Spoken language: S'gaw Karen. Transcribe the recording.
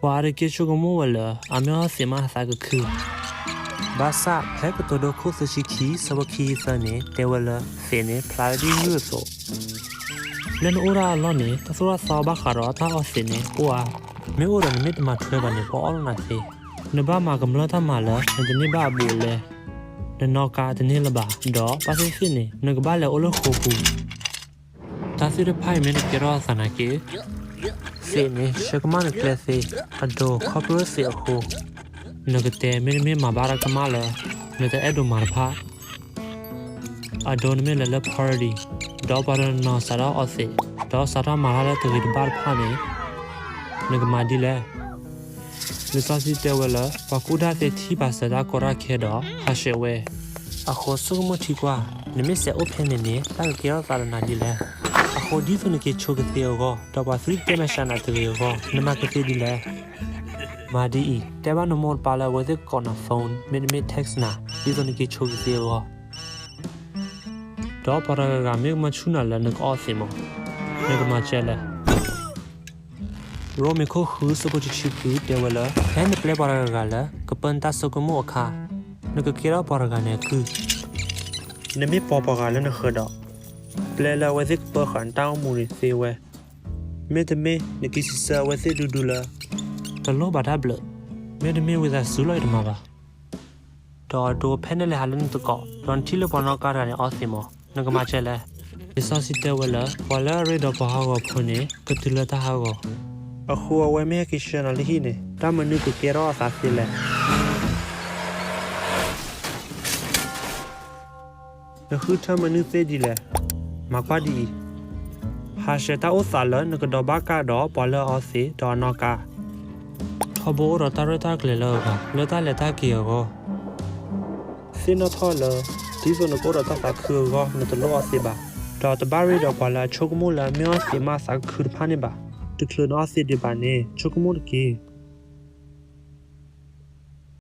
ပှၤအါတက့ၢ်ဆိကမိၣ်ဝဲလၢ အမ့ၢ်အီၣ်သံးမးအသးကခု, ဘၣ်ဆၣ်ဖဲကတိၤဒိခိၣ်သၢဆံခံ ဆၢဖိခံဆံသၢန့ၣ် တဲဝဲလၢသံးန့ၣ်ဖျါဒ်မုၢ်အသိး. လၢနအိၣ်ဒၣ်အလီၢ်န့ၣ် တၢ်သိၣ်တၢ်သီဘၣ်ဃးဒီးတၢ်အီၣ်သံးန့ၣ်အိၣ်ဧါ. မ့ၢ်အိၣ်ဒီးနမ့ၢ်တမၤထွဲဘၣ်န့ၣ် ပှၤအီၣ်လီၤနၤသ့. နဘၣ်မၤကမျၢၢ်တၢ်မၤလၢနတန့ၢ်ဘၣ်အဘူးအလဲ, နနီၣ်ကါတန့ၢ်လၢၤဘၣ်, ဒီးဘၣ်သ့ၣ်သ့ၣ်န့ၣ် နကဘၣ်လဲၤအိၣ်လၢဃိာ်ပူၤ. တၢ်သ့ၣ်တဖၣ်အံၤမ့ၢ်တကဲထီၣ်အသးနာ်က့, သံးန့ၣ် ဆှၢကမၣ်နကျဲသ့, အဒိ ခီဖျိသံးအဃိ, နကတဲမ့တမ့ၢ်မၤဘၣ်တၢ်ကမၣ်လၢ နတအဲၣ်ဒိးမၤတဖၣ်. အဒိ နမ့ၢ်လဲၤလၢ party ဒီးပှၤတနီၤစးထီၣ်အီၣ်သံး, ဒီးစးထီၣ်မၤတၢ်လၢတဂ့ၤတဘၣ်တဖၣ်န့ၣ်, နကမၤဒ်လဲၣ်. လံာ်စီဆှံတဲဝဲလၢ ပှၤကူၣ်တၢ်သ့ထံၣ်ဘၣ်စၢၤတၢ်ကီတၢ်ခဲဒီးဟးဆှဲးဝဲ. အဃိဆိကမိၣ်ထံကွၢ်, နမ့ၢ်စဲးအိၣ်ဖဲန့ၣ်န့ၣ် တၢ်ကကဲထီၣ်သးဒီးနၤဒ်လဲၣ်. အဃိ ဒ်သိးနက့ၤဆိကသ့အဂီၢ် ဒီးပှၤသံတတဲမဲာ်ဆှးနၤတဂ့ၤအဂီၢ် နမၤကသ့ဒ်လဲၣ်. မၤဒ်အံၤ, တဲဘၣ်နမိၢ်နပၢ်လၢအဝဲသ့ၣ်ကကိးနၤ phone မ့တမ့ၢ် text နၤ ဒ်သိးနက့ၤဆိကသ့အဂီၢ်. ဒီးပှၤတဂၤဂၤမ့ၢ်ကမၢဆူၣ်နၤလၢနကအီၣ်သံးမး, နကမၤကဲလဲၣ်. ရိမ့ၤခိၣ်ဃု ဆၢဖိတဆံဃု တဲဝဲလၢ ဖဲနပျဲပှၤတဂၤဂၤလၢ ကပၢနတၢ်ဆိကမိၣ်အခါ, နကကဲထီၣ်ပှၤတဂၤန့ၣ်အကုၢ်. နမ့ၢ်ပိာ်ပှၤဂၤလၢနဃၢၤဒီး, ပျဲလၢအဝဲသ့ၣ်ကပၢဃာ်နတၢ်အိၣ်မူန့ၣ်သ့ဝဲ, မ့တမ့ၢ်နက့ၤစံးဆၢအဝဲသ့ၣ်ဒူဒူလၢ တလိၣ်ဘၣ်တၢ်ဘျုး, မ့တမ့ၢ်ဝံသးစူၤလီၤ ယတမၤဘၣ်. ဒီးအဒိ ဖဲနလဲၤဟးလၢနသကိး ဒီးနထံၣ်လၢပှၤနီၣ်ကါတဂၤန့ၣ်အီၣ်သံးမး, နကမၤကဲလဲၣ်. လံာ်စီဆှံတဲဝဲလၢ ပှၤလၢအရ့ဒီးပှၤဟးဂီၤဖိန့ၣ် ကတုၤလၢတၢ်ဟးဂီၤ. အဃိအဝဲမ့ၢ်ဟဲက့ၤဆှၢနၤလၢဟံၣ်န့ၣ် တၢ်မနုၤကကဲထီၣ်အသးသ့လဲၣ်. နဃုထၢမနုၤသ့ဒ်လဲၣ်. မၤကွၢ်ဒ်အံၤ, ဟးဆှဲးတၢ်အိၣ်သးလၢနကဒီးဘၣ်ကၢ်ဒီးပှၤလၢအအီသံးဒီးအနီၣ်ကါ, ထီဘိအိၣ်ဒီးတၢ်ရဲၣ်တၢ်ကျဲၤလၢအဂၤ လၢတၢ်လဲၤတၢ်က့ၤအဂီၢ်. သ့ၣ်နီၣ်ထီၣ်လၢ ဒ်သိးနကအိၣ်ဒီးတၢ်သးခုအဂီၢ် နတလိၣ်အီသံးဘၣ်, ဒီးတဘၣ်ရ့ဒီးပှၤလၢအဆိကမိၣ်လၢအမ့ၢ်အီသံးမးအသးကခုတဖၣ်န့ၣ်ဘၣ်. တချုးနအီသံးဒံးဘၣ်န့ၣ် ဆိကမိၣ်တက့ၢ်.